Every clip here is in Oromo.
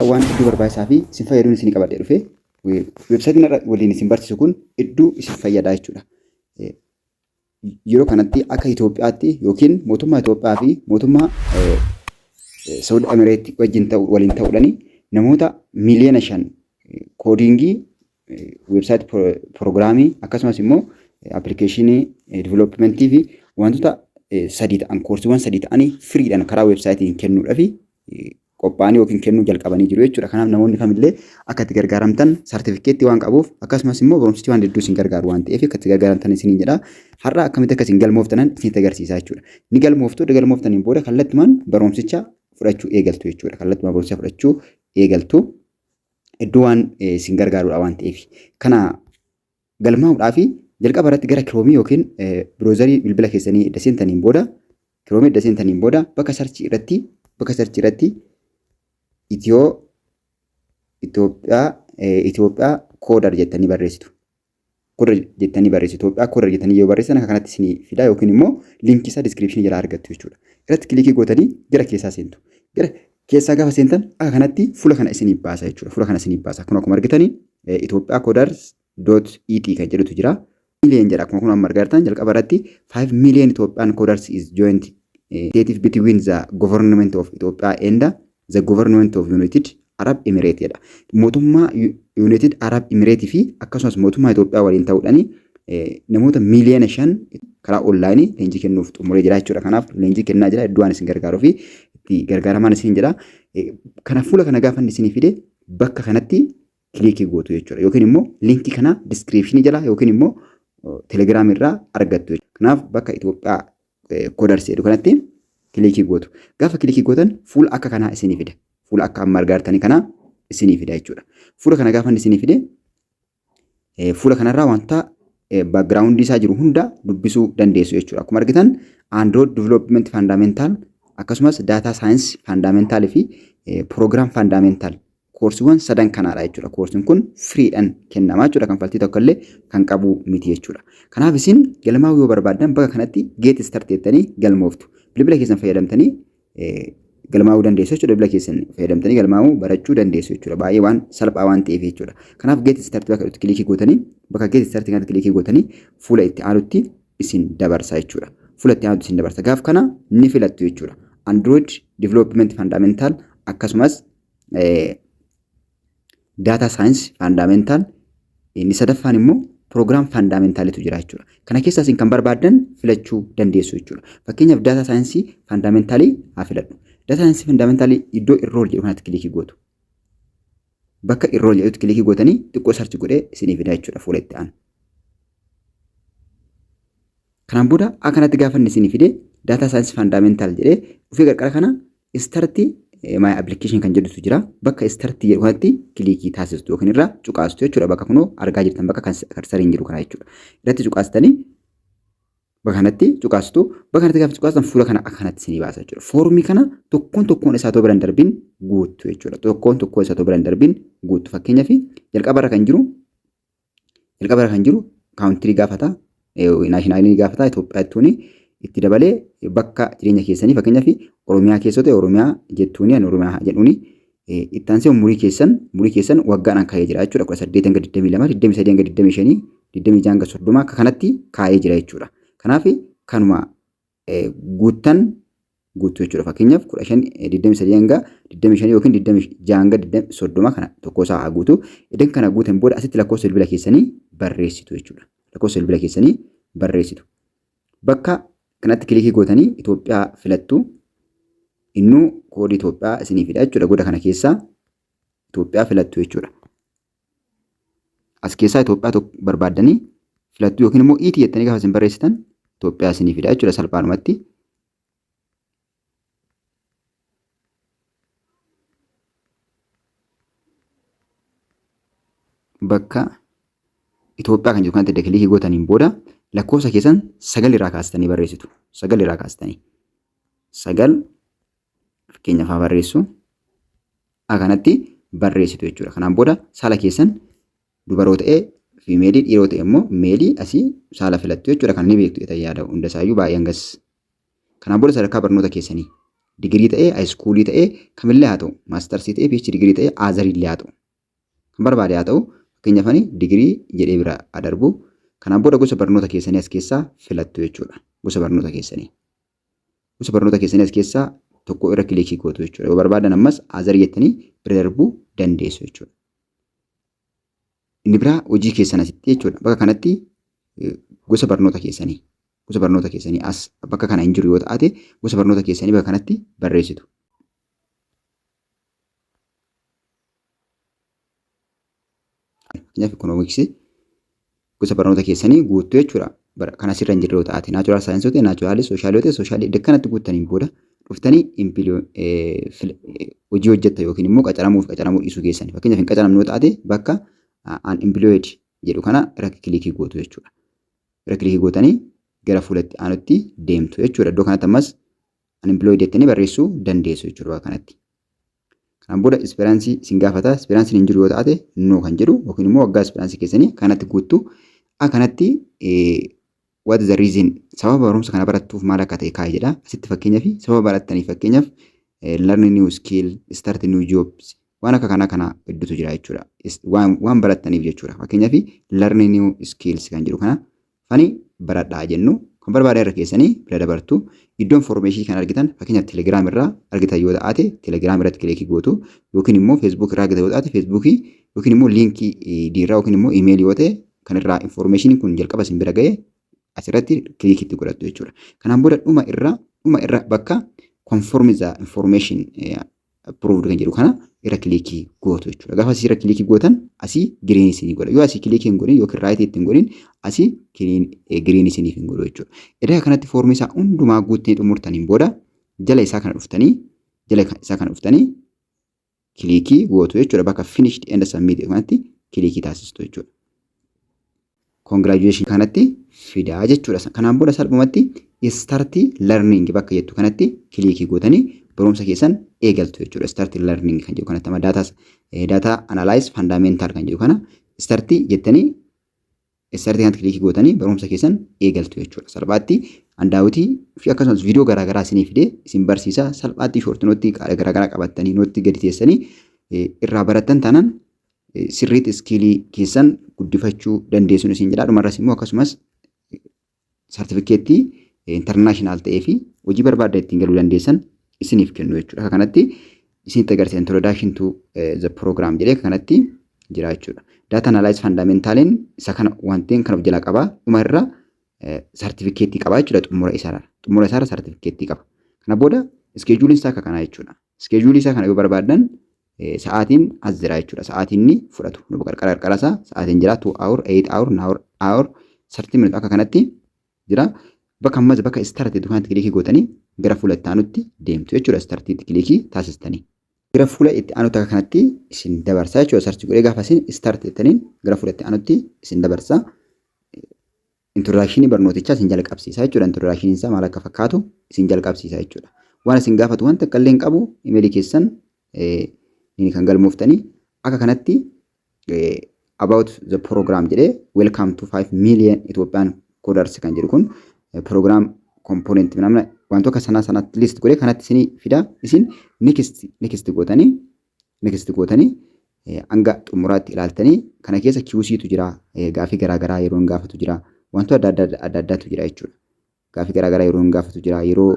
waan iddoo barbaachisaa fi isin fayyaduun isin qabadhee dhufe. Weebsaayitiin har'a waliin isin barsiisu kun iddoo isin fayyadaa jechuudha. Yeroo kanatti akka Itoophiyaatti yookiin mootummaa Itoophiyaa fi mootummaa Saudi Emireetti wajjin ta'u waliin ta'uudhaan namoota miiliyoona 5 codingii, website programmii, akkasumas immoo appilikeeshinii developmentii fi wantoota sadii ta'an, koorsiiwwan sadii ta'anii freedhaan karaa weebsaayitiin kennuudhaaf qophaa'anii yookiin kennuu jalqabanii jiru jechuudha. Kanaaf namoonni kamillee akka itti gargaaramtan, saartifikeettii waan qabuuf, akkasumas immoo barumsichi waan hedduu isin gargaaru waan ta'eef, akka itti gargaaramtan isiniin jedha. Har'a akkamitti akka isin galmooftanan isinitti agarsiisaa jechuudha. Ni galmooftu, erga galmooftaniin booda kallattumaan barumsicha fudhachuu eegaltu jechuudha. Kallattumaan barumsicha fudhachuu eegaltu. Iddoo waan isin gargaarudha waan ta'eef. Kana galmaa'uudhaaf jalqaba irratti gara Kiroomii yookiin biroozarii bilbila keessanii edda seentaniin booda, Kiroomii edda seentaniin booda, bakka searchii irratti Itoophiyaa coder jettanii barreessitu. Coder jettanii barreessitu. Itoophiyaa coder jettanii yoo barreessan akka kanatti isinii fida yookiin immoo linkii isaa descriptionii jalaa argattu jechuudha. Irratti clickii gootanii gara keessaa seentu. Gara keessaa gaafa seentan akka kanatti fuula kana isinii baasa jechuudha. Fuula kana isinii baasa. Kun akkuma argitanii Itoophiyaa coders dot et kan jedhutu jira. Million jedha, akkuma kun amma argaa jirtan jalqaba irratti 5 million Ethiopian coders is joint initiative between the government of Ethiopia and the government of United Arab Emirates jedha. Mootummaa United Arab Emirates fi akkasumas mootummaa Itoophiyaa waliin ta'uudhaan namoota miiliyoona 5 karaa onlaayinii leenjii kennuuf xumuree jira jechuudha. Kanaaf leenjii kennaa jira, iddoo waan isin gargaaruu fi itti gargaaramaan isin jedha. Kana fuula kana gaafa inni isinii fide bakka kanatti clickii gootu jechuudha. Yookiin immoo linkii kana descriptionii jala yookiin immoo telegiraam irraa argattu. Kanaaf bakka Itoophiyaa coders jedhu kanatti clickii gootu. Gaafa clickii gootan fuula akka kanaa isinii fida. Fuula akka amma argaa jirtanii kanaa isinii fida jechuudha. Fuula kana gaafa inni isinii fide fuula kanarraa wanta backgroundii isaa jiru hunda dubbisuu dandeessu jechuudha. Akkuma argitan Android Development Fundamental, akkasumas Data Science Fundamental fi Program Fundamental koorsiiwwan sadan kanaadha jechuudha. Koorsiin kun freedhaan kennamaa jechuudha. Kanfaltii tokko illee kan qabu miti jechuudha. Kanaaf isin galmaa'uu yoo barbaaddan bakka kanatti get start jettanii galmooftu. Bilbila keessan fayyadamtanii galmaa'uu dandeessu jechuudha. Bilbila keessan fayyadamtanii galmaa'uu barachuu dandeessu jechuudha. Baay'ee waan salphaa waan ta'eef jechuudha. Kanaaf get start bakka itti clickii gootanii, bakka get start kanatti clickii gootanii fuula itti aanutti isin dabarsa jechuudha. Fuula itti aanutti isin dabarsa. Gaaf kana ni filattu jechuudha. Android Development Fundamental, akkasumas Data Science Fundamental, inni sadaffaan immoo Program Fundamentalitu jira jechuudha. Kana keessaa isin kan barbaaddan filachuu dandeessu jechuudha. Fakkeenyaaf Data Science Fundamentalii haa filadhu. Data Science Fundamentalii iddoo enroll jedhu kanatti clickii gootu. Bakka enroll jedhutti clickii gootanii xiqqoo search godhee isinii fida jechuudha fuula itti aanu. Kanaan booda akkanatti gaafa inni isinii fide Data Science Fundamental jedhee dhufee qarqara kana start my application kan jedhutu jira. Bakka start jedhu kanatti clickii taasistu yookiin irraa cuqaastu jechuudha. Bakka kunoo argaa jirtan, bakka cursoriin jiru kana jechuudha. Irratti cuqaastanii bakka kanatti cuqaastu. Bakka kanatti gaafa cuqaastan fuula kana akka kanatti isinii baasa jechuudha. Foormii kana tokkoon tokkoon isaa otoo biraan darbiin guuttu jechuudha. Tokkoon tokkoon isaa otoo biraan darbiin guuttu. Fakkeenyaaf jalqabarra kan jiru countryii gaafata. Nationalii gaafata, Itoophiyaa jettuuni, itti dabalee bakka jireenya keessanii, fakkeenyaaf Oromiyaa keessa ta'e Oromiyaa jettuuni, ani Oromiyaa jedhuuni, itti aansee umurii keessan waggaadhaan kaa'ee jira jechuudha. 18 hanga 22, 23 hanga 25, 26 hanga 30 akka kanatti kaa'ee jira jechuudha. Kanaaf kanuma guuttan guutuu jechuudha. Fakkeenyaaf 15, 23 hanga 25 yookiin 26 hanga 30 kana tokko isaa haa guutu. Idan kana guutan booda asitti lakkoofsa bilbila keessanii barreessitu jechuudha. Lakkoofsa bilbila keessanii barreessitu. Bakka kanatti clickii gootanii Itoophiyaa filattu. Innuu koodii Itoophiyaa isinii fida jechuudha. Goda kana keessaa Itoophiyaa filattu jechuudha. As keessaa Itoophiyaa tokko barbaaddanii filattu yookiin immoo ET jettanii gaafa isin barreessitan Itoophiyaa isinii fida jechuudha salphaadhumatti. Bakka Itoophiyaa kan jedhu kanatti clickii gootaniin booda lakkoofsa keessan sagal irraa kaastanii barreessitu. Sagal irraa kaastanii. Sagal fakkeenyaaf haa barreessu. Kanatti barreessitu jechuudha. Kanaan booda saala keessan dubaroo ta'ee femaleii, dhiiroo ta'e immoo maleii, asii saala filattu jechuudha. Kan ni beektu jedhan yaada, hunda isaayyuu baay'ee hangas. Kanaan booda sadarkaa barnoota keessanii Digirii ta'ee, high schoolii ta'ee, kamillee haa ta'u, mastersii ta'ee, PhD digirii ta'ee, otherillee haa ta'u. Kan barbaade haa ta'u, fakkeenyaaf ani digirii jedhee bira darbu. Kanaan booda gosa barnoota keessanii as keessaa filattu jechuudha. Gosa barnoota keessanii. Gosa barnoota keessanii as keessaa tokko irra clickii gootu jechuudha. Yoo barbaadan ammas other jettanii bira darbuu dandeessu jechuudha. Inni biraa hojii keessan asitti jechuudha. Bakka kanatti gosa barnoota keessanii gosa barnoota keessanii as bakka kana hin jiru yoo ta'ate, gosa barnoota keessanii bakka kanatti barreessitu. Fakkeenyaaf economicsii gosa barnoota keessanii guuttu jechuudha. Kan asirra hin jirre yoo ta'ate, natural scienceii yoo ta'e naturalii, socialii yoo ta'e socialii, iddoo kanatti guuttaniin booda dhuftanii hojii hojjetta yookiin immoo qacaramuuf qacaramuu dhiisuu keessanii. Fakkeenyaaf hin qacaramne yoo ta'ate, bakka unemployed jedhu kana irra clickii gootu jechuudha. Irra clickii gootanii gara fuulatti aanutti deemtu jechuudha. Iddoo kanatti ammas unemployed jettanii barreessuu dandeessu jechuudha bakka kanatti. Kanaan booda experienceii isin gaafata. Experienceiin hin jiru yoo ta'ate no kan jedhu yookiin immoo waggaa experienceii keessanii kanatti guuttu. Kanatti what is the reason, sababa barumsa kana barattuuf maal akka ta'e kaa'e jedha. Asitti fakkeenyaaf sababa barattaniif, fakkeenyaaf learn new skill, start new jobs, waan akka kanaa kana hedduutu jira jechuudha. Waan barattaniif jechuudha. Fakkeenyaaf learn new skills kan jedhu kana fani baradhaa jennu, kan barbaadan irra keessanii bira dabartu. Iddoo informationii kan argitan, fakkeenyaaf Telegram irraa argitan yoo ta'ate, Telegram irratti clickii gootu, yookiin immoo Facebook irraa argitan yoo ta'ate Facebookii, yookiin immoo linkii irraa, yookiin immoo emailii yoo ta'e kan irraa informationiin kun jalqaba isin bira ga'e asirratti clickii itti godhattu jechuudha. Kanaan booda dhuma irra bakka confirm the information approved kan jedhu kana irra clickii gootu jechuudha. Gaafa asii irra clickii gootan asii green isinii godha. Yoo asii clickii hin godhin yookiin rightii itti hin godhin, asii green isiniif hin godhu jechuudha. Erga kanatti foormii isaa hundumaa guuttanii xumurtaniin booda jala isaa kana dhuftanii clickii gootu jechuudha. Bakka finished and submit kanatti clickii taasistu jechuudha. Congratulation kanatti fidaa jechuudha. Kanaan booda salphumatti start learning bakka jettu kanatti clickii gootanii barumsa keessan eegaltu jechuudha. Start learning kan jedhu kanatti amma data analyze fundamental kan jedhu kana start jettanii start kanatti clickii gootanii barumsa keessan eegaltu jechuudha. Salphaatti handout fi akkasumas viidiyoo garaagaraa isinii fidee isin barsiisa. Salphaatti short noteii garaagaraa qabattanii noteii gadi teessanii irraa barattan taanaan sirriitti skillii keessan guddifachuu dandeessuun isin jedha. Dhumarras immoo akkasumas saartifikeettii international ta'ee fi hojii barbaaddan ittiin galuu dandeessan isiniif kennu jechuudha. Akka kanatti isinitti agarsiisa, introduction to the program jedhee akka kanatti jira jechuudha. Data analysis fundamentaliin isa kana wanteen kan of jalaa qaba. Dhuma irra saartifikeettii qaba jechuudha xumura isaarra. Xumura isaarra saartifikeettii qaba. Kana booda scheduleiin isaa akka kanaa jechuudha. Scheduleii isaa kana yoo barbaaddan sa'aatiin as jira jechuudha. Sa'aatiin inni fudhatu. Nu qarqara qarqara isaa sa'aatiin jira, 2 hour, 8 hour, 9 hour, 30 minute akka kanatti jira. Bakka ammas bakka start kanatti clickii gootanii gara fuula itti aanutti deemtu jechuudha. Startiitti clickii taasistanii. Gara fuula itti aanutti akka kanatti isin dabarsa jechuudha. Search godhee gaafa isin start jettaniin gara fuula itti aanutti isin dabarsa. Introductionii barnootichaa isin jalqabsiisa jechuudha. Introductioniin isaa maal akka fakkaatu isin jalqabsiisa jechuudha. Waan isin gaafatu wanta akka illee hin qabu, emailii keessan ni kan galmooftanii akka kanatti about the program jedhee, welcome to 5 million Ethiopian coders kan jedhu kun program component namna wantoota sanaa sanatti list godhee kanatti isinii fida. Isin next next gootanii, next gootanii hanga xumuraatti ilaaltanii, kana keessa quiziitu jira, gaafii garaagaraa yeroo hin gaafatu jira, wantoota adda adda adda addaatu jira jechuudha. Gaafii garaagaraa yeroo hin gaafatu jira, yeroo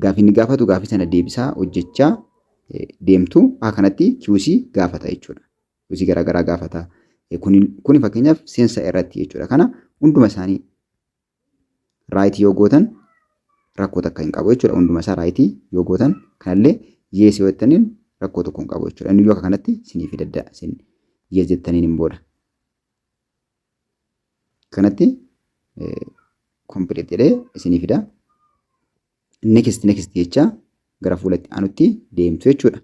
gaafii inni gaafatu gaafii sana deebisaa hojjechaa deemtu, akka kanatti quizii gaafata jechuudha. Quizii garaagaraa gaafata. Kuni fakkeenyaaf seensa irratti jechuudha. Kana hunduma isaanii rightii yoo gootan rakkoo takka hin qabu jechuudha. Hunduma isaa rightii yoo gootan, kanallee yes yoo jettaniin rakkoo tokko hin qabu jechuudha. Inni iyyuu akka kanatti isinii fida isin yes jettaniin hin booda. Kanatti complete jedhee isinii fida. Next next jecha gara fuula itti aanutti deemtu jechuudha.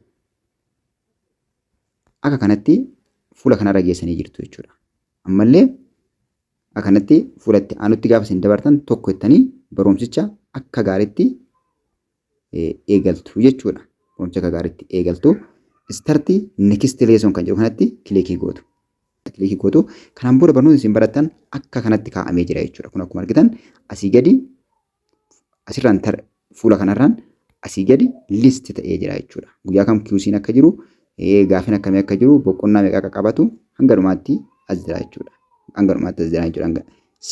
Akka kanatti fuula kanarra geessanii jirtu jechuudha. Ammallee akka kanatti fuula itti aanutti gaafa isin dabartan tokko jettanii barumsicha akka gaariitti eegaltu jechuudha. Barumsicha akka gaariitti eegaltu. Start next lesson kan jedhu kanatti clickii gootu. Clickii gootu. Kanaan booda barnoonni isin barattan akka kanatti kaa'amee jira jechuudha. Kun akkuma argitan asii gadi asirraan fuula kanarraan Asii gadi list ta'ee jira jechuudha. Guyyaa kam quiziin akka jiru, gaafiin akkamii akka jiru, boqonnaa meeqa akka qabatu hanga dhumaatti as jira jechuudha. Hanga dhumaatti as jira jechuudha. Hanga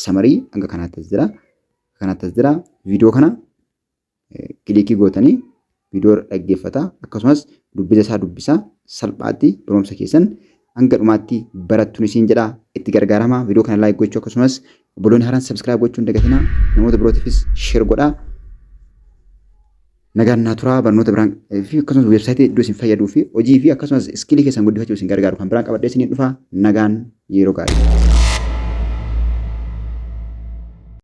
summary hanga kanaatti as jira. Kanaatti as jira. Viidiyoo kana click gootanii viidiyoo dhaggeeffata, akkasumas dubbisa isaa dubbisaa, salphaatti barumsa keessan hanga dhumaatti barattuun isiin jedha. Itti gargaarama. Viidiyoo kana like gochuu, akkasumas obboloonni haaraan subscribe gochuu hin dagatinaa. Namoota birootiifis share godhaa. Nagaan naa turaa. Barnoota biraan fi akkasumas website iddoo isin fayyaduu fi hojii fi akkasumas skill keessan guddifachuu isin gargaaru kan biraan qabadhee isiniin dhufa. Nagaan, yeroo gaarii.